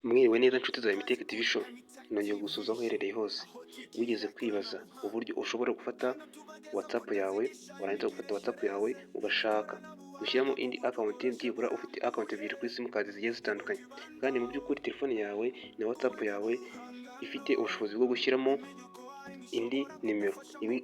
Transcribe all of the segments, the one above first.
Mwiriwe neza nshuti za Emitech TV Show, nongeye gusuhuza aho uherereye hose. Wigeze kwibaza uburyo ushobora gufata WhatsApp yawe, warangiza gufata WhatsApp yawe ugashaka gushyiramo indi account, byibura ufite account ebyiri kuri simukadi zigiye zitandukanye, kandi mu by'ukuri telefone yawe na WhatsApp yawe ifite ubushobozi bwo gushyiramo indi nimero,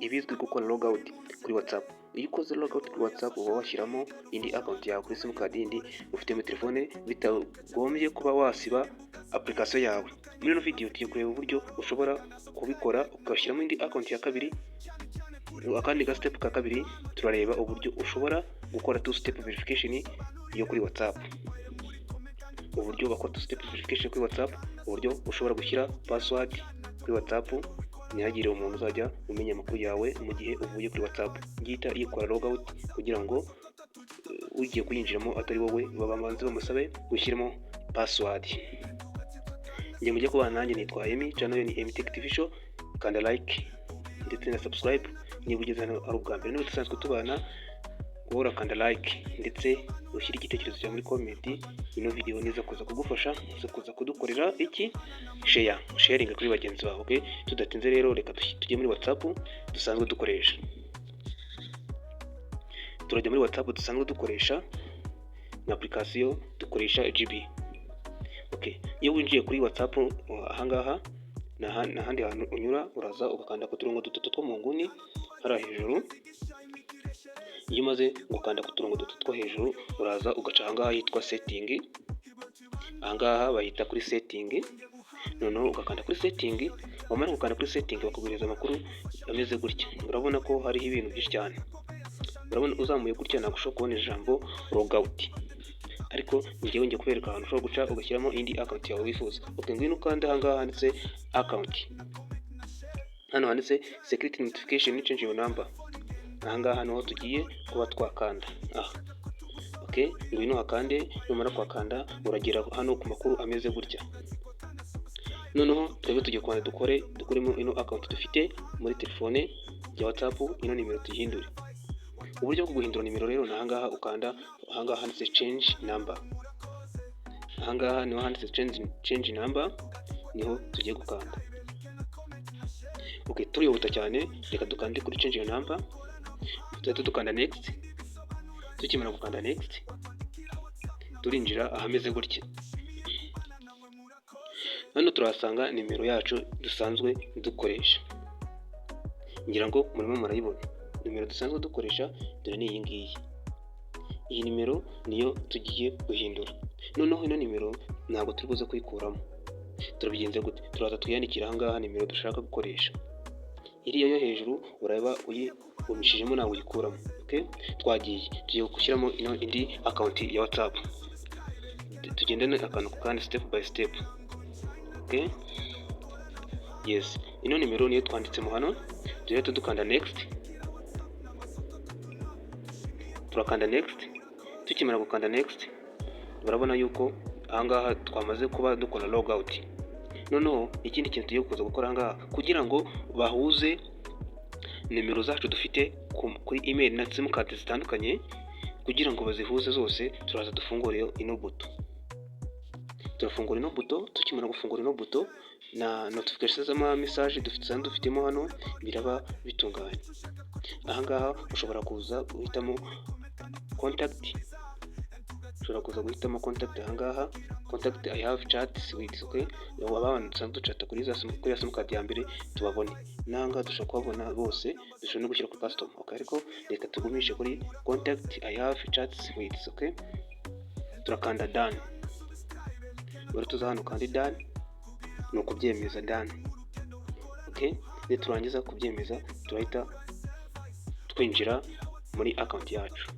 ibizwi gukora logout kuri WhatsApp? Iyo ukoze logout kuri WhatsApp, uba washyiramo indi account yawe kuri simukadi yindi ufite muri telefone, bitagombye kuba wasiba application yawe. Muri ino video tugiye kureba uburyo ushobora kubikora ugashyiramo indi account ya kabiri. Akandi ga step ka kabiri, turareba uburyo ushobora gukora two step verification yo kuri WhatsApp, uburyo bakora two step verification kuri WhatsApp, uburyo ushobora gushyira password kuri WhatsApp ntihagire umuntu uzajya umenya amakuru yawe mu gihe uvuye kuri WhatsApp. Ngihita yikora logout kugira ngo ugiye kuyinjiramo atari wowe babanze bamusabe gushyiramo password. Njye mujye kubana nanjye nitwa Emi, channel ni Emi Tech TV Show. Kanda like ndetse na subscribe niba ugeze hano ari ubwa mbere. Niba dusanzwe tubana, wowe urakanda like ndetse ushyire igitekerezo cyawe muri comment. Ino video niza kuza kugufasha, uza kuza kudukorera iki? Share, sharing kuri bagenzi bawe. Okay, tudatinze rero, reka tujye muri WhatsApp dusanzwe dukoresha. Turajya muri WhatsApp dusanzwe dukoresha na application dukoresha GB. Okay, iyo winjiye kuri WhatsApp ahangaha ni ahandi hantu unyura, uraza ugakanda ku turongo dutatu two mu nguni hariya hejuru. Iyo umaze gukanda ku turongo dutatu two hejuru, uraza ugaca ahangaha hitwa setting. Ahangaha bahita kuri setting. Noneho ugakanda kuri setting. Wamara gukanda kuri setting, bakubwiriza amakuru ameze gutya. Urabona ko hariho ibintu byinshi cyane. Urabona uzamuye gutya, ntabwo ushobora kubona ijambo logout, ariko njyewe ngiye kubereka ahantu ushobora guca ugashyiramo indi account yawe wifuza. Okay, ngwino ukande ahangaha handitse account, hano handitse security notification, change your number. Ahangaha niho tugiye kuba twakanda aha. Okay, ngwino hakande. Numara kuhakanda, uragera hano ku makuru ameze gutya. Noneho twebwe tugiye kubanza dukoremo ino account dufite muri telefone ya WhatsApp, ino nimero tuyihindure. Uburyo bwo guhindura nimero rero ni ahangaha, ukanda ahangaha handitse change number. Ahangaha niho handitse change number, niho tugiye gukanda. Okay, turihuta cyane, reka dukande kuri change your number, tuhita dukanda next. Tukimara gukanda next, turinjira ahameze gutya. Hano turahasanga nimero yacu dusanzwe dukoresha. Ngira ngo murimo murayibona, nimero dusanzwe dukoresha dore ni iyi ngiyi. Iyi nimero niyo tugiye guhindura. Noneho ino nimero ntabwo turi buze kuyikuramo. Turabigenza gute? Turaza twiyandikira ahangaha nimero dushaka gukoresha. Iriya yo hejuru uraba uyigumishijemo, ntabwo uyikuramo. Okay, twagiye, tugiye gushyiramo ino indi account ya WhatsApp. Tugendane akantu ku kandi, step by step. Okay, yes, ino nimero niyo twanditsemo hano. Duhita dukanda next. Turakanda next. Tukimara gukanda next, urabona yuko ahangaha twamaze kuba dukora logout. Noneho ikindi kintu tugiye kuza gukora ahangaha, kugira ngo bahuze nimero zacu dufite kuri email na simukadi zitandukanye, kugira ngo bazihuze zose, turaza dufungure ino buto. Turafungura ino buto. Tukimara gufungura ino buto, na notification z'ama message dufite dufitemo hano biraba bitunganye. Ahangaha ushobora kuza guhitamo contact, ushobora kuza guhitamo contact ahangaha, contact I have chats with. Okay, abantu dusanzwe duchata kuri ya simukadi ya mbere tubabone n'ahangaha dushobora kubabona bose. Dushobora no gushyira kuri custom. Okay, ariko reka tugumishe kuri contact I have chats with. Okay, turakanda done. Bari tuza hano kandi done ni ukubyemeza, done. Okay, niturangiza kubyemeza, turahita twinjira muri account yacu.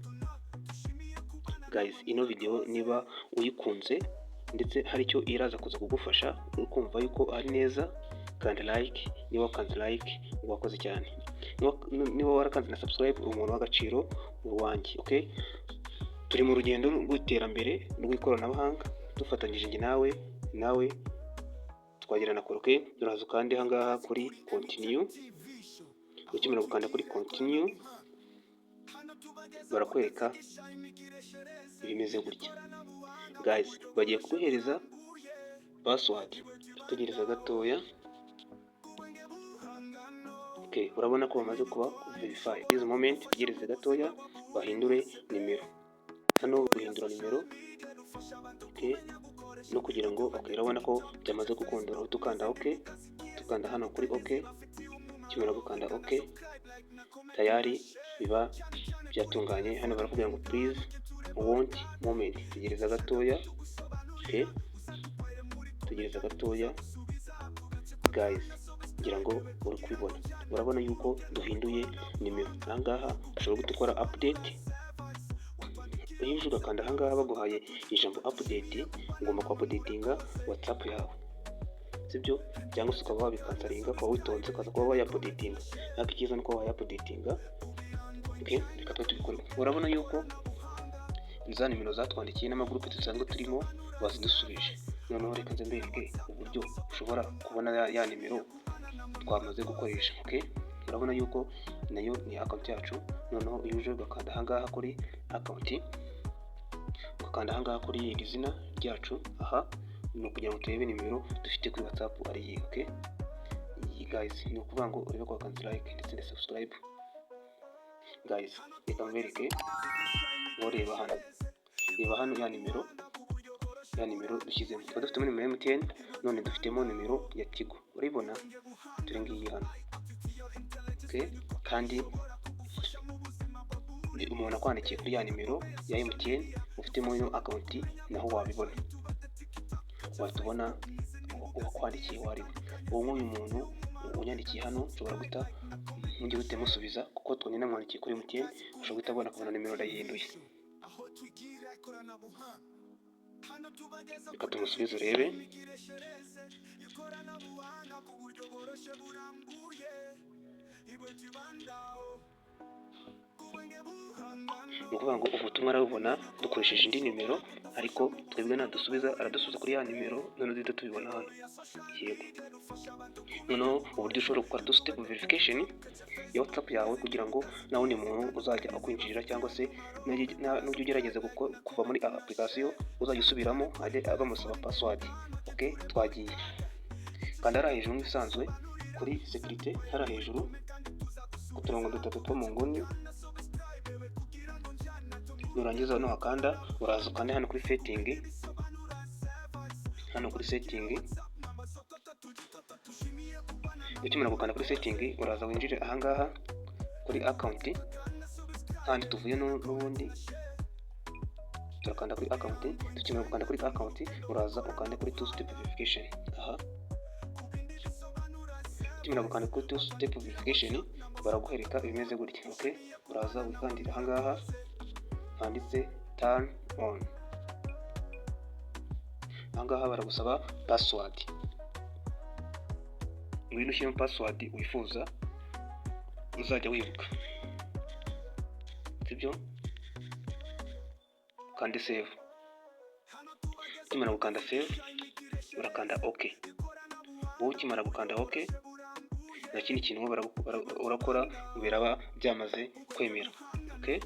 Guys, ino video niba uyikunze ndetse hari icyo iraza kuza kugufasha, uri kumva yuko ari neza, kanda like. Niba wakanze like, wakoze cyane. Niba warakanze na subscribe, umuntu w'agaciro uwanjye. Okay, turi mu rugendo rw'iterambere rw'ikoranabuhanga dufatanyije njye nawe twagirana kure. Okay, turaza ukande ahangaha kuri continue. Ukimara gukanda kuri continue, barakwereka ibimeze gutya. Guys, bagiye kuguhereza password. Tegereza gatoya. Okay, urabona ko bamaze kuba verify. This moment, tegereza gatoya bahindure nimero. Hano guhindura nimero, okay, no kugira ngo, okay, urabona ko byamaze gukunda. Uhita ukanda okay, tukanda hano kuri okay. Ukimara gukanda okay, tayari biba byatunganye. Hano barakubwira ngo "Please wait moment", tegereza gatoya. Okay, tegereza gatoya guys, ngira ngo uri kubibona. Urabona yuko duhinduye nimero. Ahangaha ushobora guhita ukora update. Iyo uje ugakanda ahangaha baguhaye ijambo update, ugomba ku updatinga WhatsApp yawe, sibyo? Cyangwa se ukaba wabicancelinga, ukaba witonze, ukaza kuba wayaupdatinga, ariko icyiza ni uko wayaupdatinga. Okay, reka tube tubikore. Urabona yuko za nimero zatwandikiye n'amagurupe dusanzwe turimo bazidusubije. Noneho reka nze mbereke uburyo ushobora kubona ya nimero twamaze gukoresha. Okay, urabona yuko nayo ni account yacu. Noneho iyo uje ugakanda ahangaha kuri account, ugakanda ahangaha kuri iri zina ryacu, aha ni ukugira ngo turebe nimero dufite kuri WhatsApp ari iyi. Okay, iyi guys, ni ukuvuga ngo urebe ko wakanze like ndetse na subscribe. Guys, reka mbereke ngo reba hano, reba hano ya nimero dushyizemo. Tuba dufitemo nimero ya MTN, none dufitemo nimero ya Tigo. Urayibona, turi ngiyi hano. Okay, kandi umuntu akwandikiye kuri ya nimero ya MTN ufitemo ino account, naho wabibona, wahita ubona uwakwandikiye uwo ari we. Ubu nk'uyu muntu unyandikiye hano, nshobora guhita ngiye guhita musubiza, kuko twonyine namwandikiye kuri MTN, ushobora guhita abona, akabona nimero ndayihinduye. Aho twigira ikoranabuhanga hano tubageza Reka tumusubize urebe. imigireshерeze ikoranabuhanga ku buryo bworoshye burambuye ibwe tubandaho kubwenge buhangano. Ni ukuvuga ngo ubutumwa arabubona dukoresheje indi nimero, ariko twebwe nadusubiza aradusubiza kuri ya nimero, noneho duhita tubibona hano. Yego, noneho uburyo ushobora gukora two step verification ya WhatsApp yawe kugira ngo nta wundi muntu uzajya akwinjirira, cyangwa se nujya ugerageza kuva muri application uzajya usubiramo ajye bamusaba password. Okay, twagiye. Kanda hariya hejuru nk'ibisanzwe kuri sécurité, hariya hejuru ku turongo dutatu two mu nguni. Nurangiza nuhakanda, uraza ukande hano kuri setting, hano kuri setting. Ukimara gukanda kuri setting, uraza winjire ahangaha kuri account, handi tuvuye n'ubundi turakanda kuri account. Tukimara gukanda kuri account, uraza ukande kuri two step verification aha. Ukimara gukanda kuri two step verification, baraguhereka ibimeze gutya. Okay, uraza wikandira ahangaha handitse turn on. Ahangaha baragusaba password. Ngwino ushyiremo password wifuza uzajya wibuka, sibyo? Ukande save. Ukimara gukanda save, urakanda ok. Wowe ukimara gukanda ok, nta kindi kintu urakora, biraba byamaze kwemera. Okay,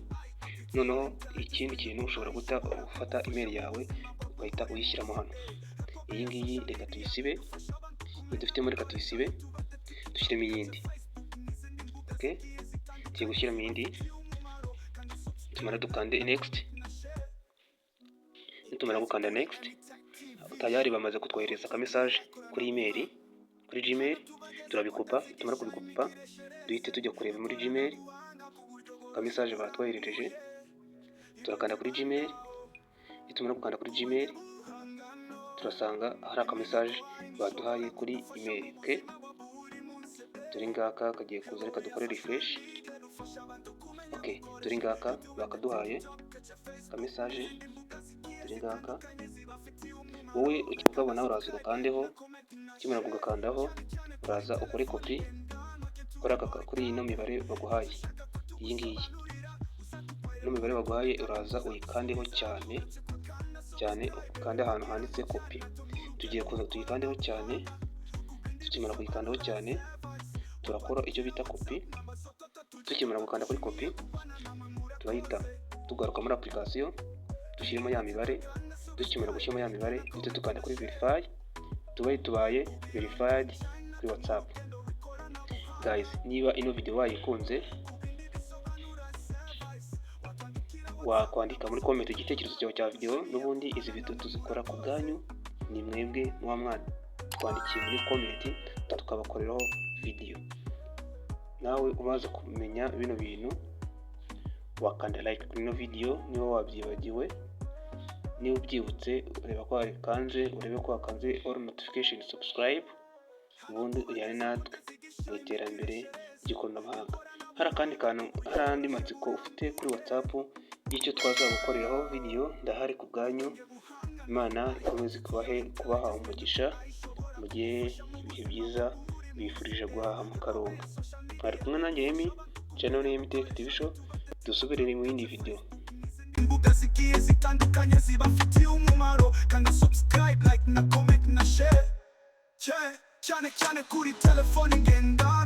noneho ikindi kintu ushobora guhita ufata email yawe ugahita uyishyiramo hano. Iyi ngiyi reka tuyisibe, iyi dufitemo reka tuyisibe, dushyiremo iyindi. Okay, tugiye gushyiramo iyindi. Tumara dukande next. Nitumara gukanda next, tayari bamaze kutwohereza aka message kuri email, kuri Gmail. Turabikupa. Tumara kubikupa, duhite tujya kureba muri Gmail aka message batwoherereje. Turakanda kuri Gmail. Nitumara gukanda kuri Gmail, turasanga hari aka message baduhaye kuri email. Okay, dore ngaka kagiye kuza. Reka dukore refresh. Okay, dore ngaka bakaduhaye aka message, dore ngaka. Wowe ukabona, uraza ugakandeho. Ukimara kugakandaho, uraza ukore copy kuri ino mibare baguhaye. Iyi ngiyi, ino mibare baguhaye, uraza uyikandeho cyane cyane, ukande ahantu handitse copy. Tugiye kuza tuyikandeho cyane. Tukimara kuyikandaho cyane, turakora icyo bita copy. Tukimara gukanda kuri copy, turahita tugaruka muri application, dushyiremo ya mibare. Tukimara gushyiramo ya mibare, duhite dukanda kuri verify. Tubaye tubaye verified kuri WhatsApp. Guys, niba ino video wayikunze, wakwandika muri comment igitekerezo cyawe cya video. N'ubundi izi video tuzikora ku bwanyu, ni mwebwe muba mwatwandikiye muri comment tukabakoreraho video. Nawe umaze kumenya bino bintu, wakanda like kuri ino video niba wabyibagiwe. Niba ubyibutse, ureba ko wakanze, urebe ko wakanze all notification, subscribe, ubundi ujyane natwe mu iterambere ry'ikoranabuhanga. Hari akandi kantu, hari andi matsiko ufite kuri WhatsApp y'icyo twazagukoreraho video, ndahari ku bwanyu. Imana ikomeze kubahe kubaha umugisha, mugire ibihe byiza. Bifurije guhaha mukaronka. Mwari kumwe nanjye Emi, channel ni Emi Tech TV Show. Dusubire mu yindi video. Imbuga zigiye zitandukanye zibafitiye umumaro. Kanda subscribe, like na comment na share, cyane cyane kuri telefone ngendanwa.